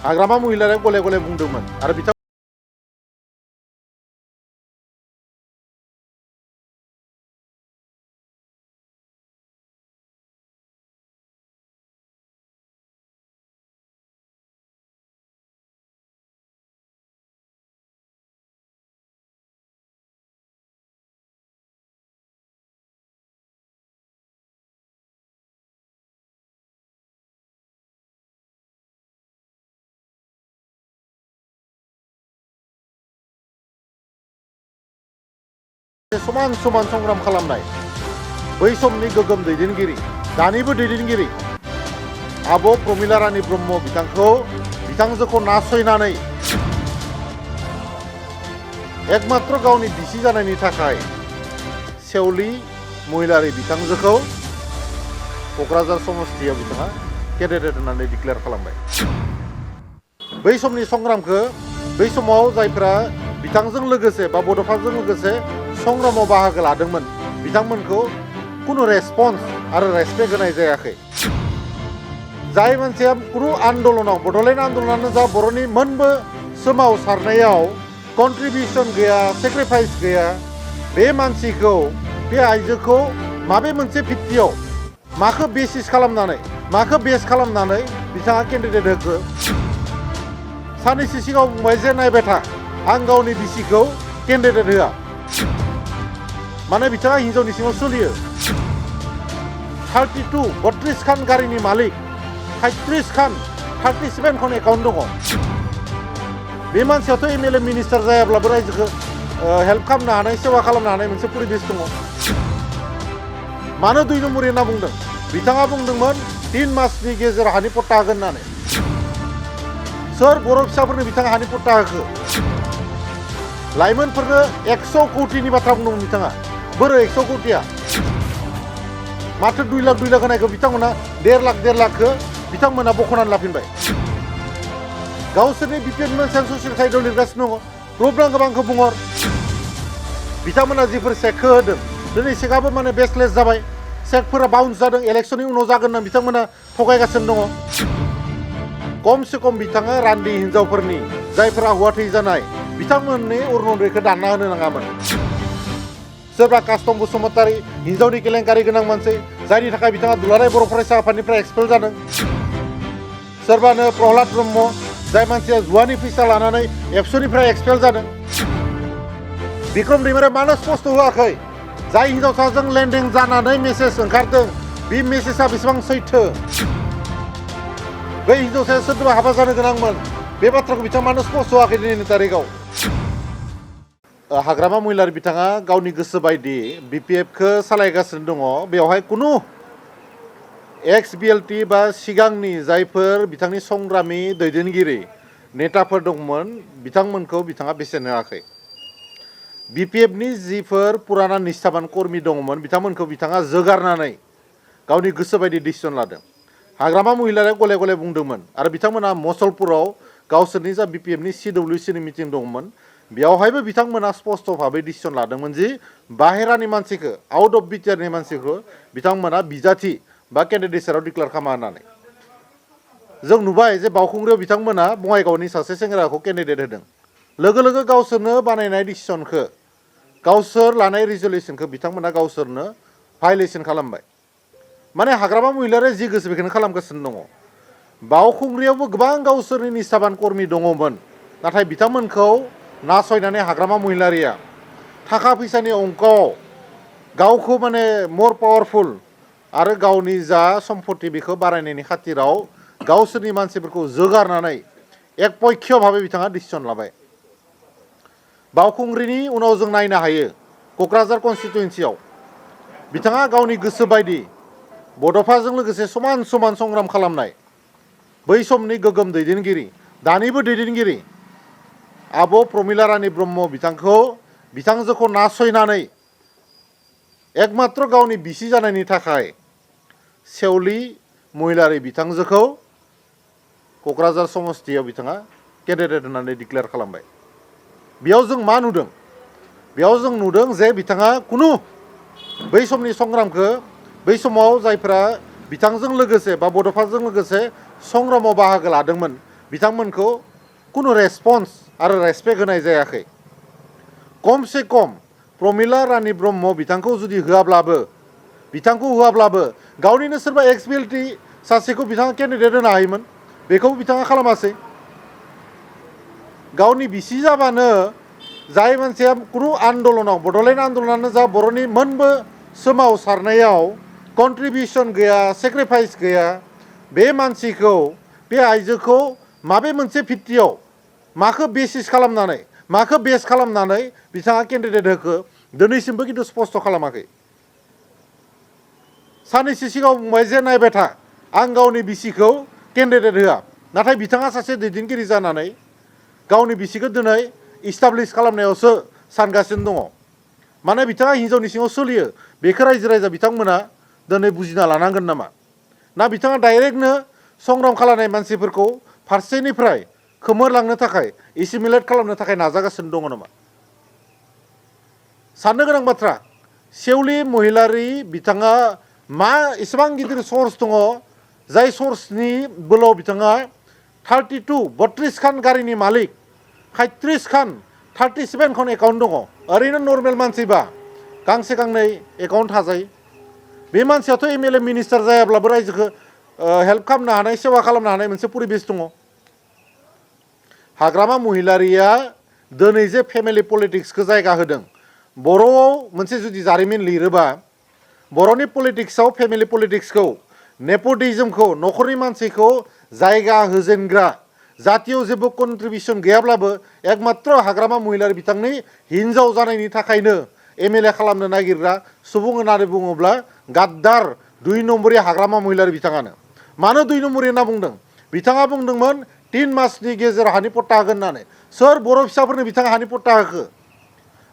हाग्रामा महिलारिया गले गले बुंदोंमोन आरो बिथां समान समान संग्राम खालामनाय बै समनि गोगोम दैदेनगिरि दानिबो दैदेनगिरि आब' प्रमिला रानी ब्रह्म बिथांजोखौ नासयनानै एकमात्र गावनि बिसि जानायनि थाखाय सेवली महिलारि बिथांजोखौ क'क्राझार समस्तियाव बिथाङा केन्डिडेट होननानै डिक्लेयार खालामबाय। बै समनि संग्रामखौ बै समाव जायफोरा बिथांजों लोगोसे बा बड'फाजों लोगोसे संग्रामाव बाहागो लादोंमोन बिथांमोनखौ कुनु रेसपन्स आरो रेसपेक्ट होनाय जायाखै। जाय मानसिया कुनु आन्दलनाव बड'लेण्ड आन्दलनानो जा बर'नि मोनबो सोमावसारनायाव कन्ट्रिबिउसन गैया सेक्रिफाइस गैया बे मानसिखौ बे आइजोखौ माबे मोनसे भित्तियाव माखौ बेसिस खालामनानै माखौ बेस खालामनानै बिथाङा केन्डिडेट होखो। साननैसो सिगाङाव बुंबाय जे नायबाय था आं गावनि बिसिखौ केन्डिडेट होआ माने बिथाङा हिन्जावनि सिङाव सोलियो। 32 खान गारिनि मालिक 37 खान एकाउन्ट दङ। बे मानसियाथ' एमएलए मिनिस्टार जायाब्लाबो रायजोखौ हेल्प खालामनो हानाय सेवा खालामनो हानाय मोनसे परिबेस दङ। मानो 2 नम्बरि होनना बुंदों? बिथाङा बुंदोंमोन 3 मासनि गेजेराव हानि पट्टा होगोन होननानै। सोर बर' फिसाफोरनो बिथाङा हानि पट्टा होखो? लाइमोनफोरनो 100 कौटिनि बाथ्रा बुंदोंमोन बिथाङा। बोरै 100 कौटिया? माथो 2 लाख होनायखौ बिथांमोना 1.5 लाखखौ बिथांमोना बख'नानै लाफिनबाय। गावसोरनि बिपिएफनि मानसिया ससियेल साइडआव लिरगासिनो दङ। प्रब्लेम गोबांखौ बुंहर। बिथांमोना जिफोर सेकखौ होदों दिनै सेकआबो माने बेसलेस जाबाय। सेकफोरा बाउन्स जादों एलेक्सननि उनाव जागोन होनना बिथांमोना थगायगासिनो दङ। खमसे खम बिथाङा रान्दि हिनजावफोरनि जायफोरा हौवा थै जानाय बिथांमोननि अरुनदयखौ दानना होनो नाङामोन। सोरबा कास्तम बसुमतारी हिनजावनि केलेंकारि गोनां मानसि जायनि थाखाय बिथाङा दुलाराय बर' फरायसा आफादनिफ्राय एक्सपेल जादों। सोरबानो प्रहलाद ब्रह्म जाय मानसिया जुवानि फैसा लानानै एबसुनिफ्राय एक्सपेल जादों। बिक्रम दैमारिया मानो स्पष्ट होआखै? जाय हिनजावसाजों लेन्डिं जानानै मेसेज ओंखारदों बे मेसेजआ बेसेबां सैथो? बै हिनजावसाया सोरजोंबा हाबा जानो गोनांमोन बे बाथ्राखौ बिथाङा मानो स्पष्ट होआखै दिनैनि तारिखआव? हाग्रामा महिलारि बिथाङा गावनि गोसो बायदि बिपिएफखौ सालायगासिनो दङ। बेवहाय कुनु एक्स बिएलटि बा सिगांनि जायफोर बिथांनि संग्रामि दैदेनगिरि नेताफोर दंमोन बिथांमोनखौ बिथाङा बेसेन होआखै। बिपिएफनि जिफोर पुराना निष्ठाबान कर्मि दङमोन बिथांमोनखौ बिथाङा जोगारनानै गावनि गोसो बायदि डिसिसन लादों। हाग्रामा महिलारिया गले गले बुंदोंमोन आरो बिथांमोना मसलपुराव गावसोरनि जा बिपिएफनि सिडब्लिउसिनि मिटिं दंमोन बेवहायबो बिथांमोना स्पष्ट भाबै डिसिसन लादोंमोन जि बाहेरानि मानसिखौ आउट अफ बिटिआरनि मानसिखौ बिथांमोना बिजाथि बा केन्डिडेटसाराव डिक्लेयार खालामा होननानै। जों नुबाय जे बावखुंग्रियाव बिथांमोना बङाइगावनि सासे सेंग्राखौ केन्डिडेट होदों। लोगो लोगो गावसोरनो बानायनाय डिसिसनखौ गावसोर लानाय रिजलिउसनखौ बिथांमोना गावसोरनो भायलेसन खालामबाय। माने हाग्रामा महिलारिया जि गोसो बेखौनो खालामगासिनो दङ। बावखुंग्रियावबो गोबां गावसोरनि निष्ठाबान कर्मि दङमोन नाथाय बिथांमोनखौ नासयनानै हाग्रामा महिलारिया थाखा फैसानि अंकआव गावखौ माने मर पावारफुल आरो गावनि जा सम्पति बेखौ बारायनायनि खाथिराव गावसोरनि मानसिफोरखौ जोगारनानै एकपक्ष भाबै बिथाङा डिसिसन लाबाय। बावखुंग्रिनि उनाव जों नायनो हायो क'क्राझार कनस्टिटुवेन्सियाव बिथाङा गावनि गोसो बायदि बड'फाजों लोगोसे समान समान संग्राम खालामनाय बै समनि गोगोम दैदेनगिरि दानिबो दैदेनगिरि आब' प्रमिला रानी ब्रह्म बिथांजोखौ नासयनानै एकमात्र गावनि बिसि जानायनि थाखाय सेवली महिलारि बिथांजोखौ क'क्राझार समस्तियाव बिथाङा केन्डिडेट होननानै डिक्लेयार खालामबाय। बेयाव जों मा नुदों? बेयाव जों नुदों जे बिथाङा कुनु बै समनि संग्रामखौ बै समाव जायफोरा बिथांजों लोगोसे बा बड'फाजों लोगोसे संग्रामाव बाहागो लादोंमोन बिथांमोनखौ कुनु रेसपन्स आरो रेसपेक्ट होनाय जायाखै खमसे खम प्रमिला रानी ब्रह्म बिथांखौ जुदि होआब्लाबो गावनिनो सोरबा एक्सबिएलटि सासेखौ बिथाङा केन्डिडेट होनो हायोमोन बेखौबो बिथाङा खालामासै गावनि बिसि जाबानो जाय मानसिया कुनु आन्दलनाव बड'लेण्ड आन्दलनानो जा बर'नि मोनबो सोमावसारनायाव कन्ट्रिबिउसन गैया सेक्रिफाइस गैया बे मानसिखौ बे आइजोखौ माबे मोनसे भित्तियाव माखौ बेसिस खालामनानै माखौ बेस खालामनानै बिथाङा केन्डिडेट होखो दिनैसिमबो खिन्थु स्पष्ट खालामाखै साननैसो सिगाङाव बुंबाय जे नायबाय था आं गावनि बिसिखौ केन्डिडेट होआ नाथाय बिथाङा सासे दैदेनगिरि जानानै गावनि बिसिखौ दिनै इस्टाब्लिश खालामनायावसो सानगासिनो दङ माने बिथाङा हिन्जावनि सिङाव सोलियो बेखौ रायजो राजा बिथांमोना दिनै बुजिना लानांगोन नामा ना बिथाङा डाइरेक्टनो संग्राम खालामनाय मानसिफोरखौ फारसेनिफ्राय खोमोरलांनो थाखाय एसिमिलेट खालामनो थाखाय नाजागासिनो दङ नामा साननो गोनां बाथ्रा सेवलि महिलारि बिथाङा मा एसेबां गिदिर सर्स दङ जाय सर्सनि बोलाव बिथाङा 32 खान गारिनि मालिक 35 खान 37 खान एकाउन्ट दङ ओरैनो नर्मेल मानसिबा गांसे गांनै एकाउन्ट थाजायो बे मानसियाथ' एमएलए मिनिस्टार जायाब्लाबो रायजोखौ हेल्प खालामनो हानाय सेवा खालामनो हानाय मोनसे परिबेस दङ हाग्रामा महिलारिया दिनै जे फेमिलि पलिटिक्सखौ जायगा होदों बर'आव मोनसे जुदि जारिमिन लिरोबा बर'नि पलिटिक्सआव फेमिलि पलिटिक्सखौ नेपटिज्मखौ न'खरनि मानसिखौ जायगा होजेनग्रा जातियाव जेबो कन्ट्रिबिउसन गैयाब्लाबो एकमात्र हाग्रामा महिलारि बिथांनि हिन्जाव जानायनि थाखायनो एमएलए खालामनो नागिरग्रा सुबुं होननानै बुङोब्ला गाद्दार 2 नम्बरि हाग्रामा महिलारि बिथाङानो मानो 2 नम्बरि होनना बुंदों बिथाङा बुंदोंमोन 3 मासनि गेजेराव हानि पट्टा होगोन होननानै सोर बर' फिसाफोरनो बिथाङा हानि पट्टा होखो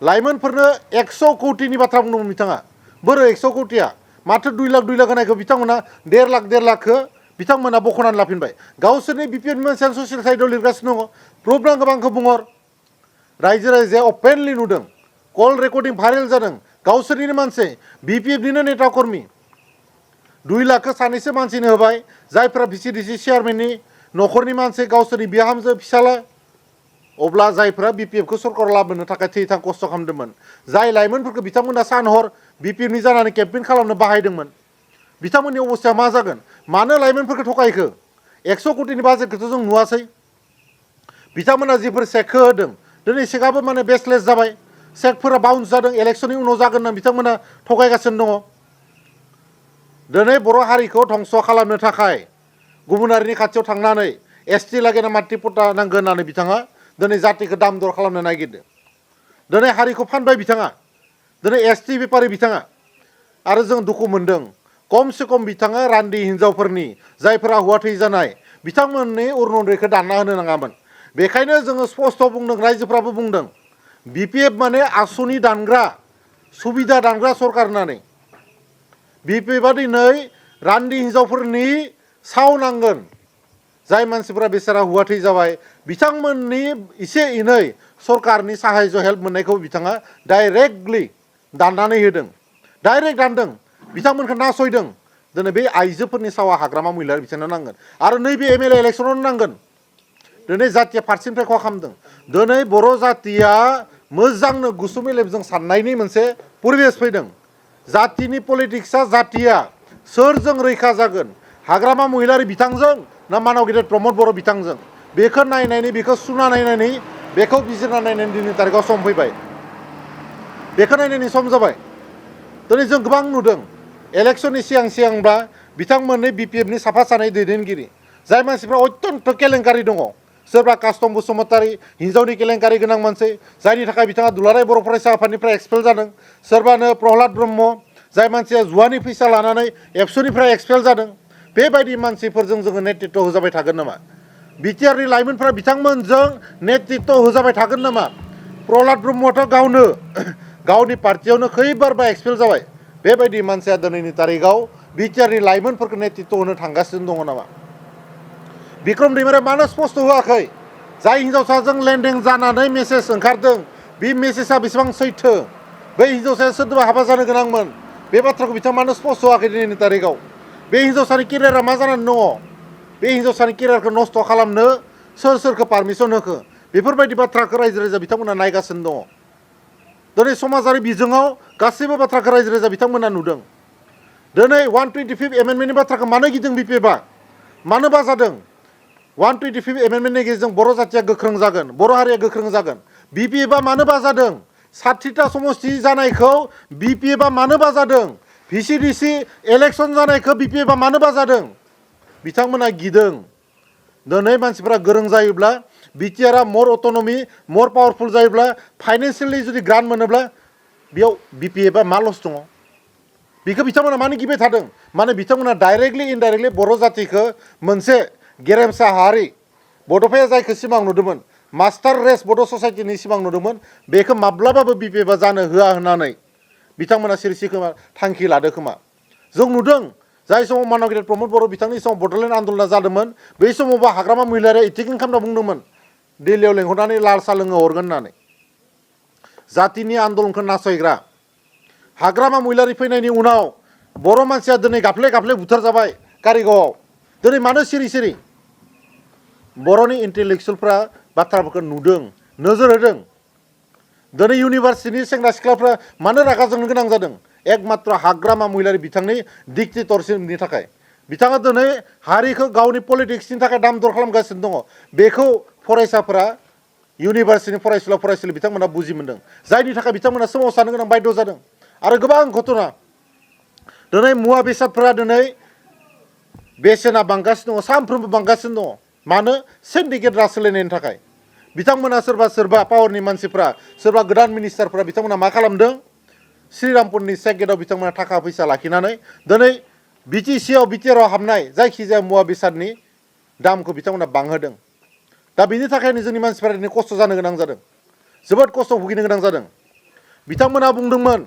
लाइमोनफोरनो 100 कौटिनि बाथ्रा बुंदोंमोन बिथाङा बोरै 100 कौटिया माथो 2 लाख होनायखौ बिथांमोना 1.5 लाखखौ बिथांमोना बख'नानै लाफिनबाय गावसोरनि बिपिएफनि मानसियानो ससियेल साइडआव लिरगासिनो दङ प्रुफ नांगौबा आंखौ बुंहर रायजो राजाया अपेनलि नुदों कल रेकर्डिं भाइरेल जादों गावसोरनिनो मानसि बिपिएफनिनो नेता कर्मी 2 लाखखौ सानैसो मानसिनो होबाय जायफोरा भिसिडिसि चेयारमेननि न'खरनि मानसि गावसोरनि बिहामजो फिसाला अब्ला जायफोरा बिपिएफखौ सरकाराव लाबोनो थाखाय थैथां खस्थ' खालामदोंमोन जाय लाइमोनफोरखौ बिथांमोना सान हर बिपिएफनि जानानै केम्पेइन खालामनो बाहायदोंमोन बिथांमोननि अबस्थाया मा जागोन मानो लाइमोनफोरखौ थगायखो 100 कौटिनि बाजेटखौथ' जों नुवासै बिथांमोना जिफोर सेकखौ होदों दिनै सेकआबो माने बेसलेस जाबाय सेकफोरा बाउन्स जादों इलेक्सननि उनाव जागोन होनना बिथांमोना थगायगासिनो दङ दिनै बर' हारिखौ धंस' खालामनो थाखाय गुबुन हारिनि खाथियाव थांनानै एसटि लागेना मातृ पट्टा नांगोन होननानै बिथाङा दिनै जातिखौ दाम दर खालामनो नागिरदों दिनै हारिखौ फानबाय बिथाङा दिनै एसटि बेपारि बिथाङा आरो जों दुखु मोनदों खमसे खम बिथाङा रान्दि हिन्जावफोरनि जायफोरा हौवा थैजानाय बिथांमोननि अरुनदयखौ दानना होनो नाङामोन बेखायनो जोङो स्पष्ट बुंदों रायजोफ्राबो बुंदों बिपिएफ माने आसुनि दानग्रा सुबिदा दानग्रा सरकार होननानै बिपिएफआ दिनै रान्दि हिन्जावफोरनि साव नांगोन जाय मानसिफोरा बेसारा हौवा थैजाबाय बिथांमोननि एसे एनै सरकारनि साहाय्य हेल्प मोननायखौ बिथाङा डाइरेक्टलि दाननानै होदों डाइरेक्ट दानदों बिथांमोनखौ नासयदों दिनै बे आइजोफोरनि सावा हाग्रामा महिलारि बिथांनो नांगोन आरो नैबे एमएलए इलेक्सनावनो नांगोन दिनै जातिया फारसेनिफ्राय खहा खालामदों दिनै बर' जातिया मोजांनो गुसु मेलेमजों साननायनि मोनसे परिबेस फैदों जातिनि पलिटिक्सआ जातिया सोरजों रैखा जागोन हाग्रामा महिलारि बिथांजों ना मानाव गेदेर प्रमद बर' बिथांजों बेखौ नायनायनि बेखौ सुना नायनायनि बेखौ बिजिरना नायनायनि दिनै तारिखआव सम फैबाय बेखौ नायनायनि सम जाबाय दिनै जों गोबां नुदों इलेक्सननि सिगांब्ला बिथांमोननि बिपिएफनि साफा सानै दैदेनगिरि जाय मानसिफ्रा अत्यन्त केलेंकारि दङ सोरबा कास्टम बसुमतारी हिन्जावनि केलेंकारि गोनां मानसि जायनि थाखाय बिथाङा दुलाराय बर' फरायसा आफादनिफ्राय एक्सपेल जादों सोरबानो प्रहलाद ब्रह्म जाय मानसिया जुवानि फैसा लानानै एबसुनिफ्राय एक्सपेल जादों बेबायदि मानसिफोरजों जोङो नेतृत्व होजाबाय थागोन नामा बिटिआरनि लाइमोनफ्रा बिथांमोनजों नेतृत्व होजाबाय थागोन नामा प्रहलाद ब्रह्मआथ' गावनो गावनि पार्टियावनो खैबारबा एक्सपेल जाबाय बेबायदि मानसिया दिनैनि तारिखआव बिटिआरनि लाइमोनफोरखौ नेतृत्व होनो थांगासिनो दङ नामा बिक्रम दैमारिया मानो स्पष्ट होआखै जाय हिन्जावसाजों लेनदेन जानानै मेसेज ओंखारदों बे मेसेजआ बेसेबां सैथो बै हिन्जावसाया सोरदोबा हाबा जानो गोनांमोन बे बाथ्राखौ बिथाङा मानो स्पष्ट होआखै दिनैनि तारिखआव बे हिन्जावसानि केरियारा मा जानानै दङ बे हिन्जावसानि केरियारखौ नस्थ' खालामनो सोर सोरखौ पारमिसन होखो बेफोरबायदि बाथ्राखौ रायजो राजा बिथांमोना नायगासिनो दङ दिनै समाजारि बिजोङाव गासैबो बाथ्राखौ रायजो राजा बिथांमोना नुदों दिनै 125 एमेन्डमेन्टनि बाथ्राखौ मानो गिदों बिपिएफआ मानोबा जादों 125 एमेन्डमेन्टनि गेजेरजों बर' जातिया गोख्रों जागोन बर' हारिया गोख्रों जागोन बिपिएफआ मानोबा जादों 60टा समष्टि जानायखौ बिपिएफआ मानोबा जादों भिसिडिसि इलेक्सन जानायखौ बिपिएफआ मानोबा जादों बिथांमोना गिदों दिनै मानसिफोरा गोरों जायोब्ला बिटिआरआ मर अट'नमि मर पावारफुल जायोब्ला फाइनेन्सियेलि जुदि ग्रान्ट मोनोब्ला बेयाव बिपिएफआ मा लस दङ बेखौ बिथांमोना मानो गिबाय थादों माने बिथांमोना डाइरेक्टलि इनडाइरेक्टलि बर' जातिखौ मोनसे गेरेमसा हारि बड'फाया जायखौ सिमां नुदोंमोन मास्टार रेस बड' ससाइटिनि सिमां नुदोंमोन बेखौ माब्लाबाबो बिपिएफआ जानो होआ होननानै बिथांमोना सिरिसि खोमा थांखि लादो खोमा जों नुदों जाय समाव मानव गेदेर प्रमद बर' बिथांनि समाव बड'लेण्ड आन्दलना जादोंमोन बै समावबो हाग्रामा महिलारिया इथिकिं खालामना बुंदोंमोन दिल्लीयाव लेंहरनानै लाल साहा लोंनो हरगोन होननानै जातिनि आन्दलनखौ नासयग्रा हाग्रामा महिलारि फैनायनि उनाव बर' मानसिया दिनै गाफ्ले गाफ्ले बुथार जाबाय कारिगावआव दिनै मानो सिरि सिरि बर'नि इन्टेलेक्सुवेलफ्रा बाथ्राफोरखौ नुदों नोजोर होदों दिनै इउनिभार्सिटिनि सेंग्रा सिख्लाफ्रा मानो रागा जोंनो गोनां जादों एकमात्र हाग्रामा महिलारि बिथांनि डिक्टेटरशिपनि थाखाय बिथाङा दिनै हारिखौ गावनि पलिटिक्सनि थाखाय दाम दर खालामगासिनो दङ बेखौ फरायसाफोरा इउनिभार्सिटिनि फरायसुला फरायसुलि बिथांमोना बुजि मोनदों जायनि थाखाय बिथांमोना सोमावसारनो गोनां बायद' जादों आरो गोबां घटना दिनै मुवा बेसादफोरा दिनै बेसेना बांगासिनो दङ सानफ्रोमबो बांगासिनो दङ मानो सिन्डिकेट राज सोलायनायनि थाखाय बिथांमोना सोरबा सोरबा पावारनि मानसिफ्रा सोरबा गोदान मिनिस्टारफ्रा बिथांमोना मा खालामदों श्रीरामपुरनि सेक्रेटआव बिथांमोना थाखा फैसा लाखिनानै दिनै बिटिसिआव बिटिआरआव हाबनाय जायखिजाया मुवा बेसादनि दामखौ बिथांमोना बांहोदों दा बेनि थाखायनो जोंनि मानसिफोरा दिनै खस्थ' जानो गोनां जादों जोबोद खस्थ' भुगिनो गोनां जादों बिथांमोना बुंदोंमोन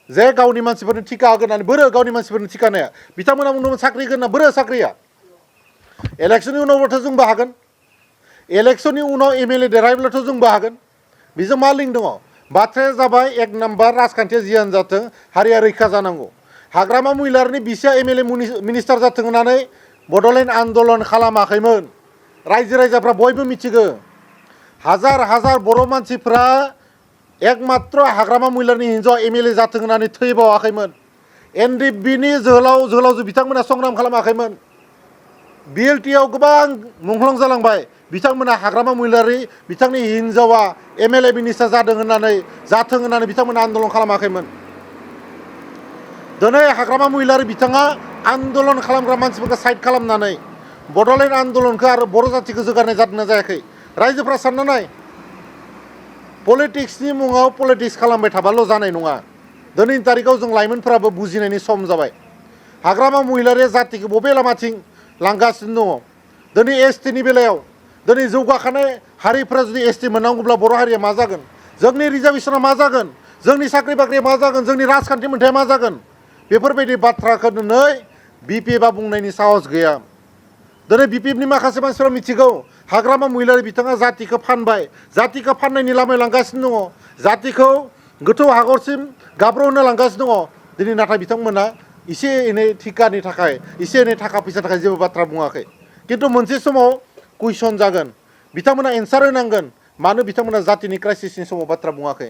जे गावनि मानसिफोरनो टिका होगोन होननानै बोरो गावनि मानसिफोरनो टिका होनाया बिथांमोना बुंदोंमोन साख्रि होगोन होनना बोरो साख्रिया इलेक्सननि उनावब्लाथ' जोंबो हागोन इलेक्सननि उनाव एमएलए देरहायोब्लाथ' जोंबो हागोन बेजों मा लिंक दङ बाथ्राया जाबाय एक नाम्बार राजखान्थिया जियानो जाथों हारिया रैखा जानांगौ हाग्रामा महिलारिनि बिसिया एमएलए मिनिस्टार जाथों होननानै बड'लेण्ड आन्दलन खालामाखैमोन रायजो राजाफ्रा बयबो मिथिगौ हाजार हाजार बर' मानसिफ्रा एकमात्र हाग्रामा महिलारिनि हिन्जाव एमएलए जाथों होननानै थैबावाखैमोन एनडिएफबिनि जोहोलावजो बिथांमोना संग्राम खालामाखैमोन बिएलटिआव गोबां मुंख्लं जालांबाय बिथांमोना हाग्रामा महिलारि बिथांनि हिन्जावा एमएलए मिनिस्टार जाथों होननानै बिथांमोना आन्दलन खालामाखैमोन दिनै हाग्रामा महिलारि बिथाङा आन्दलन खालामग्रा मानसिफोरखौ साइड खालामनानै बड'लेण्ड आन्दलनखौ आरो बर' जातिखौ जौगानाय जादोंना जायाखै रायजोफ्रा सानना नाय पलिटिक्सनि मुङाव पलिटिक्स खालामबाय थाबाल' जानाय नङा दिनैनि तारिखाव जों लाइमोनफोराबो बुजिनायनि सम जाबाय हाग्रामा महिलारिया जातिखौ बबे लामाथिं लांगासिनो दङ दिनै एसटिनि बेलायाव दिनै जौगाखानाय हारिफ्रा जुदि एसटि मोननांगौब्ला बर' हारिया मा जागोन जोंनि रिजार्भेसना मा जागोन जोंनि साख्रि बाख्रिया मा जागोन जोंनि राजखान्थि मोन्थाया मा जागोन बेफोरबायदि बाथ्राखौ दिनै बिपिएफआ बुंनायनि साहस गैया दिनै बिपिएफनि माखासे मानसिफ्रा मिथिगौ हाग्रामा महिलारि बिथाङा जातिखौ फानबाय जातिखौ फाननायनि लामायाव लांगासिनो दङ जातिखौ गोथौ हाखरसिम गाब्र'होनो लांगासिनो दङ दिनै नाथाय बिथांमोना एसे एनै टिकानि थाखाय एसे एनै थाखा फैसानि थाखाय जेबो बाथ्रा बुङाखै खिन्थु मोनसे समाव कुइसन जागोन बिथांमोना एन्सार होनांगोन मानो बिथांमोना जातिनि क्राइसिसनि समाव बाथ्रा बुङाखै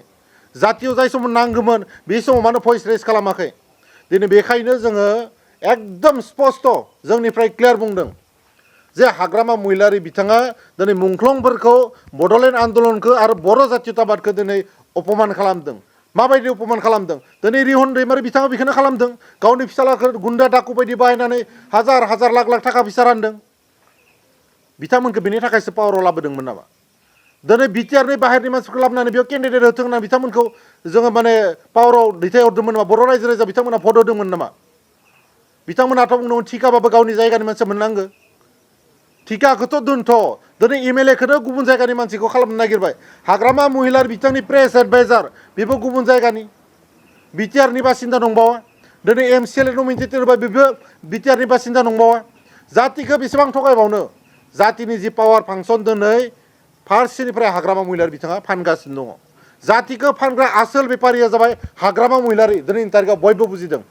जातियाव जाय समाव नांगौमोन बे समाव मानो भइस रेज खालामाखै दिनै बेखायनो जोङो एकदम स्पस्ट जोंनिफ्राय क्लियार बुंदों जे हाग्रामा महिलारि बिथाङा दिनै मुंख्लंफोरखौ बड'लेण्ड आन्दलनखौ आरो बर' जातीयताबादखौ दिनै अपमान खालामदों माबायदि अपमान खालामदों दिनै रिहन दैमारि बिथाङा बेखौनो खालामदों गावनि फिसालाखौ गुन्दा डाकु बायदि बाहायनानै हाजार हाजार लाख लाख थाखा फैसा रानदों बिथांमोनखौ बेनि थाखायसो पावाराव लाबोदोंमोन नामा दिनै बिटिआरनि बाहेरनि मानसिफोरखौ लाबोनानै बेयाव केन्डिडेट होथों होनना बिथांमोनखौ जोङो माने पावाराव दैथायहरदोंमोन नामा बर' रायजो राजा बिथांमोना भट होदोंमोन नामा बिथांमोनाथ' बुंदोंमोन थिकाबाबो गावनि जायगानि मानसिया मोननांगौ थिकाखौथ' दोनथ' दिनै एमएलएखौनो गुबुन जायगानि मानसिखौ खालामनो नागिरबाय हाग्रामा महिलारि बिथांनि प्रेस एडभाइजार बेबो गुबुन जायगानि बिटिआरनि बासिन्दा नंबावा दिनै एमसिएलए नमिनेटेड होबाय बेबो बिटिआरनि बासिन्दा नंबावा जातिखौ बेसेबां थगायबावनो जातिनि जि पावार फांसन दिनै फारसेनिफ्राय हाग्रामा महिलारि बिथाङा फानगासिनो दङ जातिखौ फानग्रा आसोल बेपारिया जाबाय हाग्रामा महिलारि दिनैनि तारिखाव बयबो बुजिदों